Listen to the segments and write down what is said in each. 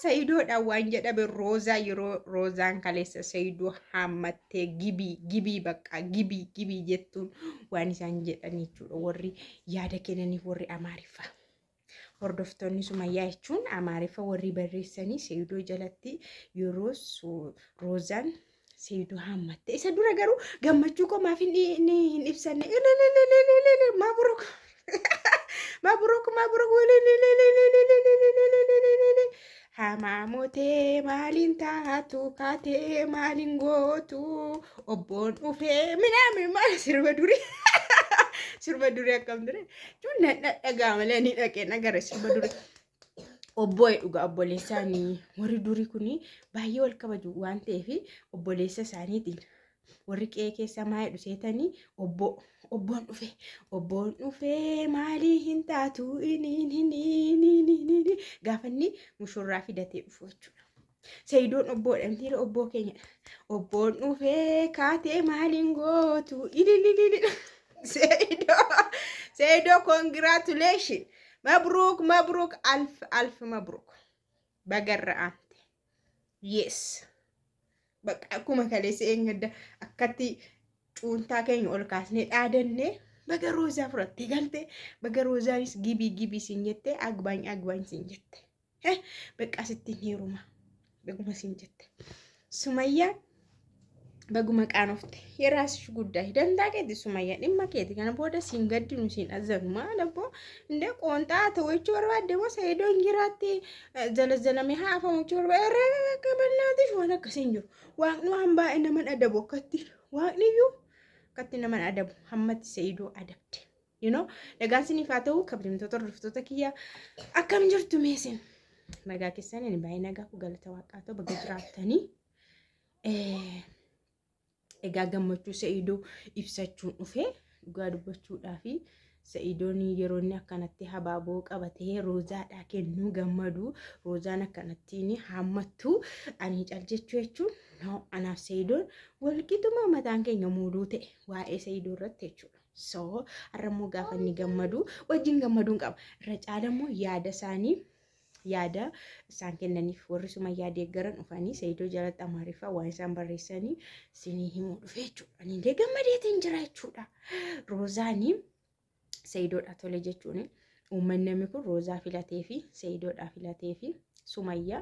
Sayidoodhaan waan jedhame Roozaa yeroo Roozaan kaleessa Sayidoo haammattee gibii gibii bakka gibii gibii jettuun waan isaan jedhan jechuudha. Warri yaada kennaniif warri Amaariffaa. Hordoftoonni Sumayyaa jechuun Amaariffa warri barreessanii Sayidoo jalatti yeroo Roozaan Sayidoo haammatte. Isa dura garuu gammachuu koo maaf hin ibsanne? Mabruk mabruk mabruk, hamaamotee maaliin taatu kaatee maaliin gootu obboon dhufee minaamin maal sirba durii, sirba durii akkam ture jechuun nan dhadhagaa malee ni dhaqee nagara sirba durii. Obboo dhugaa obboleessaanii warri durii kuni baay'ee wal kabaju waan ta'eef obboleessa isaaniitiin warri qe'ee keessa maa jedhu seetanii obboo obboon dhufe obboon dhufee maalii hin taatu inni gaafa inni mushurraa fidatee dhufu jechuudha. Sayidoon obboodha miti obboo keenyadha. Obboon dhufee kaatee maaliin gootu ilililili. Sayidoo Sayidoo, congratulation, mabruuk mabruuk, alf alf mabruuk, bagarra aante. Yes. Bakka akkuma kaleessa eenyadda akkatti cuuntaa keenya ol kaasnee dhaadannee baga Roozaa fudhattee galte, baga Roozaanis gibii gibii siin jette, agbaañ agbaañ siin jette. Bakka asitti hin heeruma baguma siin jette. Sumayyaa baguma qaanofte yeraasish guddaa dantaa keeti Sumayyaa, dhimma keeti. Kana booda siin gaddinu siin azanu maal abboo indee qoonxaa ta'u jechuu barbaadde moo Sayidoon jiraatti zalazalamee haafamu jechuu barbaadde? Akka bannaatiif waan akkasii hin jiru. Waaqni waan baay'ee naman adabu, akkatti waaqni iyyuu akkatti naman adabu hammatti Sayidoo adabde. Nagaan siniif haa ta'u, kabajamtoota hordoftoota kiyya, akkam jirtu meesin? Nagaa keessan? Ani baay'ee nagaa ku galata waaqaa ta'u, baga jiraattanii. Egaa gammachuu Sa'idoo ibsachuun dhufee dhugaa dubbachuudhaa fi Sa'idoon yeroo inni akkanatti habaaboo qabatee Roozaadhaa kennuu gammadu, Roozaan akkanattiin haammattu, ani cal jechuu jechuun no, anaaf Sa'idoon walqixuma mataan keenya muuduu ta'e waa'ee Sa'idoo irratti jechuudha. So har'a immoo gaafa inni gammadu wajjin gammaduun qaba. Irra caala immoo yaada isaanii, yaada isaan kennaniif warri Sumayyaa deeggaran dhufanii Sayidoo jalatti Amaariffaa waan isaan barreessanii sinii himuu dhufe jechuudha. Ani illee gammadeetiin jira jechuudha. Roozaanii Sayidoodha tole jechuun uummanni namni kun Roozaa filatee fi Sayidoodha filatee fi Sumayyaa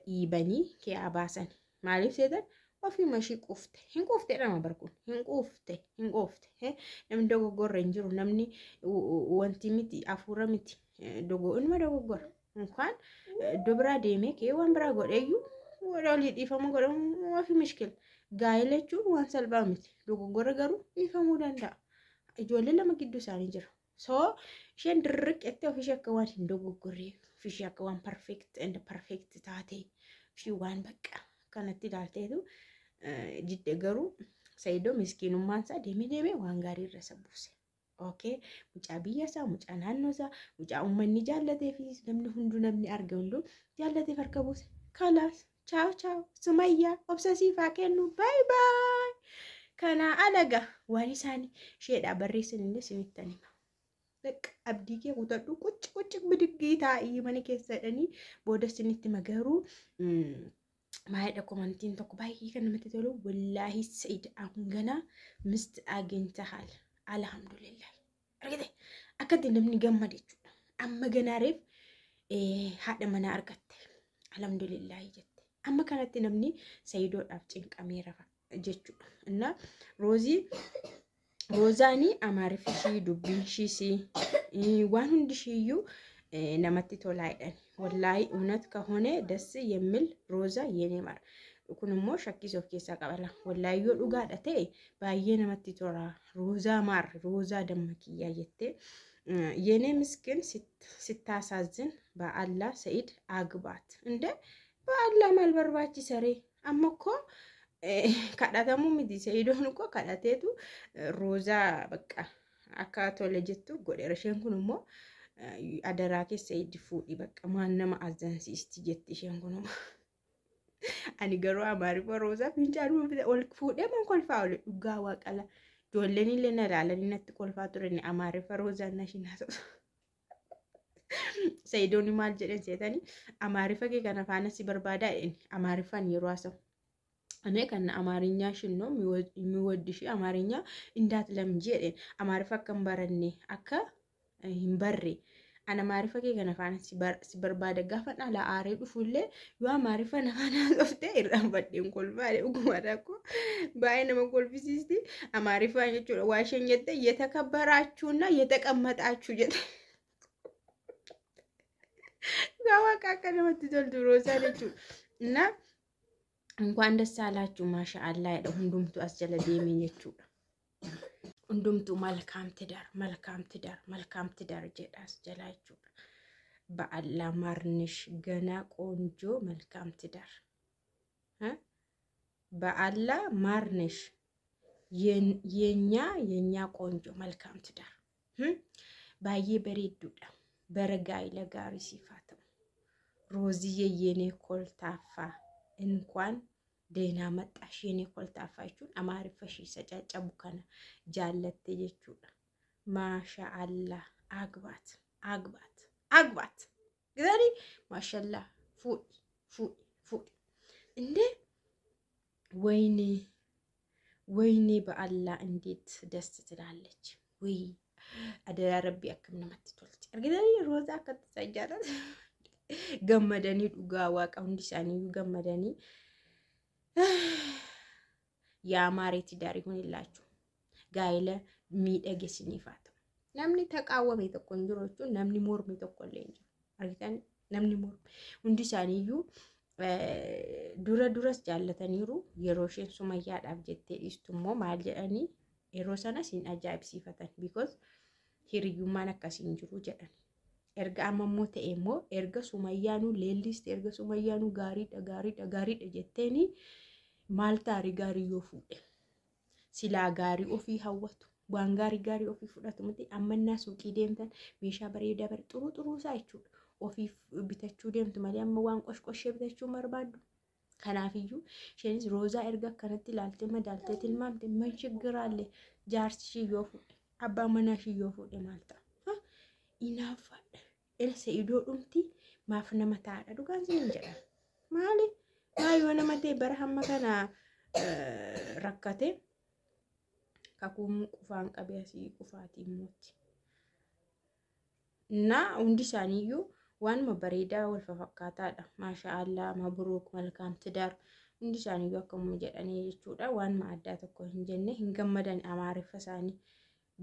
dhiibanii kee'aa baasan. Maaliif seetan? Ofiima ishii quufte. Hin quufte dhama barkuun. Hin quufte. Hin quufte. Namni dogoggorra hin jiru. Namni wanti miti hafuura miti. Inuma dogoggora. Inkaan iddoo biraa deemee kee waan biraa godheeyyuu olii dhiifama godhamu ofi mishkil. Gaa'ela jechuun waan salphaa miti. Dogoggora garuu dhiifamuu danda'a. Ijoollee lama gidduu isaanii jira. So isheen dirriqqettee ofishee akka waan hin dogoggorree, ofishee akka waan perfect and perfect taate, ishee waan bakka kanatti ilaalteetu jidde. Garuu Sayidoo miskiinummaan isaa deemee deemee waan gaarii irra isa buuse. Okay, mucaa biyya isaa, mucaa naannoo isaa, mucaa uummanni jaallatee fi namni hunduu, namni arge hunduu jaallateef harka buuse. Kalaas chaaw chaaw Sumayyaa, obsa siif haa kennu, baay baay. Kanaa alaga waan isaan isheedhaa barreessan illee isinittan hima. Bakka abdii kee kutadhu, qucci qucci bidiggii taa'ii mana keessa jedhanii booda isinitti hima. Garuu maalidha komantiin tokko baay'ee kan namatti tolu, wallaahi Sa'id አሁን ገና ሚስት አግኝተሃል alhamdulillah. Argite akkatti namni gammade jechuudha. Amma ganaa reef haadha manaa argatte, alhamdulillah jette. Amma kanatti namni Sayidoodhaaf cinqamee rafa jechuudha. Inna Roozii Roozaanii Amaariffi ishii, dubbiin ishiis, waan hundi ishiiyyuu namatti tolaa jedhani. Wallaahi እውነት ከሆነ ደስ የሚል ሮዛ የኔ ማር, kun immoo shakkii of keessaa qaba. Wallaahi yoo dhugaadha ta'e baay'ee namatti tola. Roozaa maar, Roozaa damma kiyyaa jettee የኔ ምስኪን ስታሳዝን በአላህ ሰኢድ አግባት እንደ በአላህ maal barbaachisaree? Amma koo kadhatamuu miti, Sa'idoon koo kadhateetu Roozaa bakka akka tole jettu godheera. Isheen kun immoo adaraa keessa Sa'id fuudhi bakka maan nama azansiisti jetti isheen kun immoo. Ani garuu Amaariffa Roozaa fincaan ol fuudhee man kolfaa oole, dhugaa waaqala. Ijoolleen illee na ilaalanii natti kolfaa turan Amaariffa Roozaan na ishiin haasa'u. Sa'idoon maal jedhan seetanii Amaariffa kee kana faana si barbaadaa jedhani Amaariffaan yeroo haasa'u. እኔ ከነ አማርኛሽን ነው የሚወድሽ አማርኛ እንዳትለምጂ jedheen Amaariffa akka hin baranne akka hin barre ana Amaariffa kee kana faana si barbaada gaafa dhala aaree dhufullee yoo Amaariffa na faana haasofte irraanfadheen kolfaa dhuguma tokko baay'ee nama kolfisiisti Amaariffaan jechuudha waa isheen jette የተከበራችሁና የተቀመጣችሁ jette. Waaqa akka namatti toltu Roozaa jechuudha. እና እንኳን ደስ አላችሁ ማሻአላ jedha hundumtuu as jala deeme jechuudha. Hundumtuu መልካም ትዳር መልካም ትዳር መልካም ትዳር jedha as jala jechuudha. በአላ ማርንሽ ገና ቆንጆ መልካም ትዳር በአላ ማርንሽ የኛ ቆንጆ መልካም ትዳር baay'ee bareedduudha. Bara gaa'ila gaarii siif haa ta'u. Rooziyye የኔ ኮልታፋ እንኳን ደህና መጣሽ የኔ ኮልታፋ jechuun Amaariffa ishii isa caccabu kana jaallatte jechuudha. Maashaallah agbaat agbaat agbaat gizani maashaallah fuudhi fuudhi fuudhi እንዴ ወይኔ ወይኔ በአላህ እንዴት ደስ ትላለች ወይ አደራ ረቢ akkam namatti tolti argitanii Roozaa akkatti isaan jaalatu gammadanii dhugaa waaqa hundi isaaniiyyuu gammadanii ያማረ ትዳር ይሁንላችሁ። gaa'ela miidhage isiniif haa ta'u. Namni taqaawwame tokko hin jiru jechuun namni morme tokko illee hin jiru. Argitan namni morme hundi isaaniiyyuu dura duras jaallataniiru yeroo isheen Sumayyaadhaaf jettee dhiistu immoo maal jedhanii yeroo sanas hin ajaa'ibsiifatan because hiriyyummaan akkasii hin jiru jedhan. Erga amma immoo ta'e immoo erga Sumayyaanuu leelliste erga Sumayyaanuu gaariidha gaariidha gaariidha jetteeni maal taarii gaarii yoo fuudhe silaa gaarii ofii hawwatu waan gaarii gaarii ofii fudhatu miti ammannaa suuqii deemtan meeshaa bareedaa bare xuruu xuruu isaa jechuudha ofii bitachuu deemtu malee amma waan qoshqoshee bitachuu barbaaddu. Kanaafiyyuu isheenis Roozaa erga akkanatti ilaaltee madaaltee tilmaamte man shiggiraalle jaarsi ishii yoo fuudhe abbaan manaa ishii yoo fuudhe maal ta'a? Inaaffaadha. Elsa idoo dhumti maaf nama taa'adha dhugaan siin jedha. Maali? Maa yoo nama ta'e bara hamma kana rakkate kakuun qufaan qabee asii qufaatii immooti. እና hundi isaaniiyyuu waanuma bareedaa wal fafakkaataadha. Maashaallah mabruuk መልካም ትዳር hundi isaaniiyyuu akkuma jedhanii jechuudha. Waanuma addaa tokko hin jenne hin gammadan Amaariffa isaanii.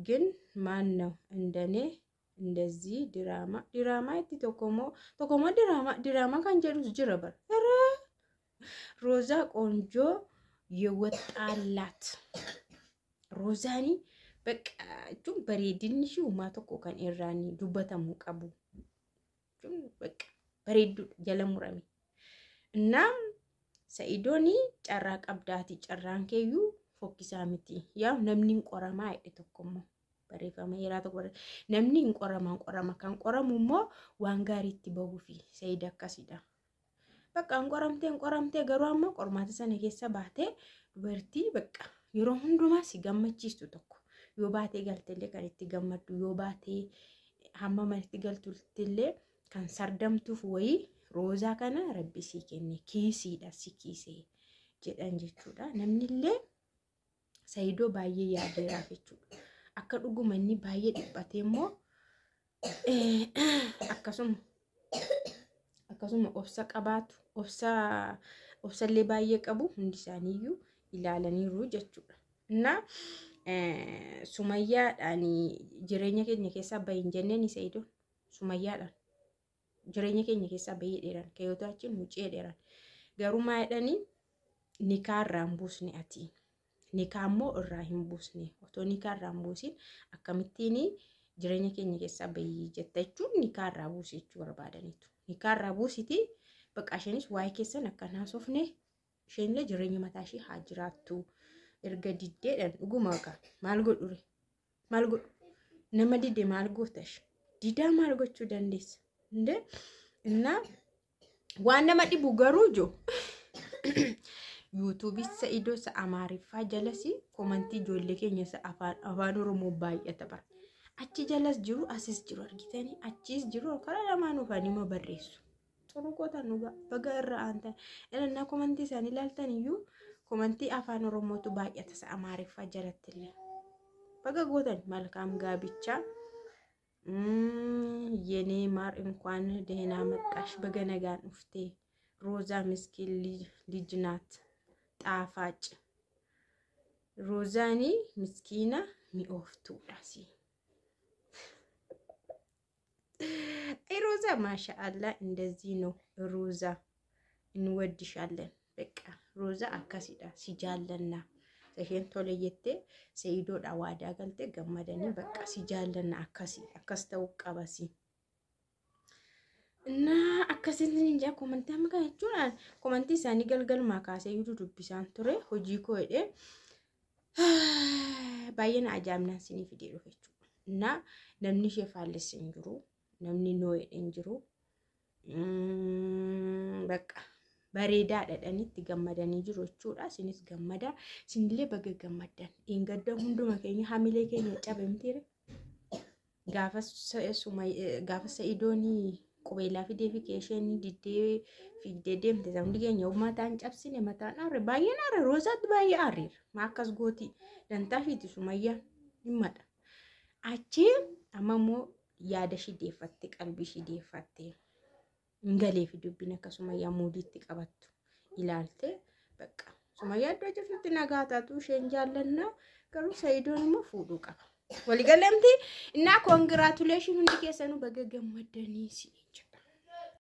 ግን ማን ነው እንደኔ እንደዚህ ድራማ ድራማ itti tokkommoo tokkommoo ድራማ ድራማ kan jedhus jira bara. ሮዛ ቆንጆ የወጣላት Roozaan በቃ jechuun bareedinni ishii uumaa tokko kan irraan dubbatamuu qabu. Jechuun በቃ bareedduudha jala murame. እና Sa'idoon carraa qabdaati carraan keeyyuu fokkisaa miti. Yaa namni hin qoramaa jedhe tokkommoo barreeffama heeraa tokko namni hin qoramaa qorama kan qoramu immoo waan gaariitti bahuufi Sa'id akkasidha. Bakka hin qoramtee hin qoramtee garuu ammoo qormaata sana keessa baatee dubartii bakka yeroo hundumaa si gammachiistu tokko yoo baatee galtellee kan itti gammaddu yoo baatee hamma manatti galtullee kan sardamtuuf wayii Roozaa kana rabbi sii kenne kiisiidha si kiisee jedhan jechuudha. Namni illee Sa'idoo baay'ee yaadeeraaf jechuudha. Akka dhuguma inni baay'ee dhiphatee immoo akkasuma akkasuma obsa qabaatu obsa obsallee baay'ee qabu hundi isaaniiyyuu ilaalaniiru jechuudha. እና Sumayyaadhaan jireenya keenya keessaa bahi hin jenneen Sa'idoon Sumayyaadhaan jireenya keenya keessaa bahii dheeran ከህይወታችን ውጪ dheeran garuu maa jedhanii nikaa irraa hin buusne ati nikaa immoo irraa hin buusne otoo nikaa irraa hin buusin akkamittiin jireenya keenya keessaa bahii jetta jechuun nikaa irraa buusi jechuu barbaadaniitu. Nikaa irraa buusiti bakka isheenis waa'ee keessan akka hin haasofne isheenillee jireenya mataa ishee haa jiraattu. Erga diddeedhaan dhuguma maal godhure maal godhu nama dide maal gootash didaa maal gochuu dandeessa እንደ እና waan nama dhibu garuu jo yuutuubii Sa'idoo isa Amaariffaa jalas komantii ijoollee keenya isa afaan Oromoo baay'ata bara. Achi jalas jiru, asis jiru, argitanii achis jiru, karaa lamaan dhufanii ma barreessu. Xuruu gootan dhugaa baga irra aantan. Ilannaa komantii isaanii ilaaltan iyyuu komantii afaan Oromootu baay'ata isa Amaariffaa jalatti illee. Baga gootan malkaam gaabichaa. የኔ ማር እንኳን ደህና መጣሽ፣ baga nagaan dhufte. ሮዛ ምስኪን ልጅ ናት ጣፋጭ። Roozaan miskiina mi'ooftuudha si. አይ ሮዛ ማሻአላ እንደዚህ ነው ሮዛ፣ እንወድሻለን። በቃ ሮዛ akkasidha si jaallanna. Isheen tole jettee Sa'idoodha waadaa galte gammadanii bakka si jaallanna akkasi akkas ta'uu qabasi. እና akkasitti hin komantii amma kana jechuun komantii isaanii galgalumaa kaasee iyyuu dubbisaan ture hojii koo jedhee baay'ee na ajaa'ibnaan sinii fidee dhufe jechuudha. እና namni ishee faallesse hin jiru, namni noo jedhe hin jiru. Bakka bareedaa dhadhanitti gammadanii jiru jechuudha. Isinis gammada. Isinillee baga gammaddan. Dheengadda hunduma keenya hamilee keenya cabe mitiire. Gaafa Sa'idoon qubeelaa fidee fi keesheen diddee fiigdee deemte hundi keenya mataan cabsine, mataan aarre, baay'een aarre, Roozaatti baay'ee aarreera. Maa akkas gooti dantaa fiiti Sumayyaan dhimmadha. Achi amma immoo yaada ishii deeffatte, qalbii ishii deeffatte, hin galeefi dubbiin akka Sumayyaa muudiitti qabattu ilaalte bakka Sumayyaa iddoo jirtutti nagaa taatu isheen jaallannaa, garuu Sa'idoon immoo fuudhuu qaba. Waliigalamti innaa congratulation, hundi keessanuu baga gammaddanii si jecha.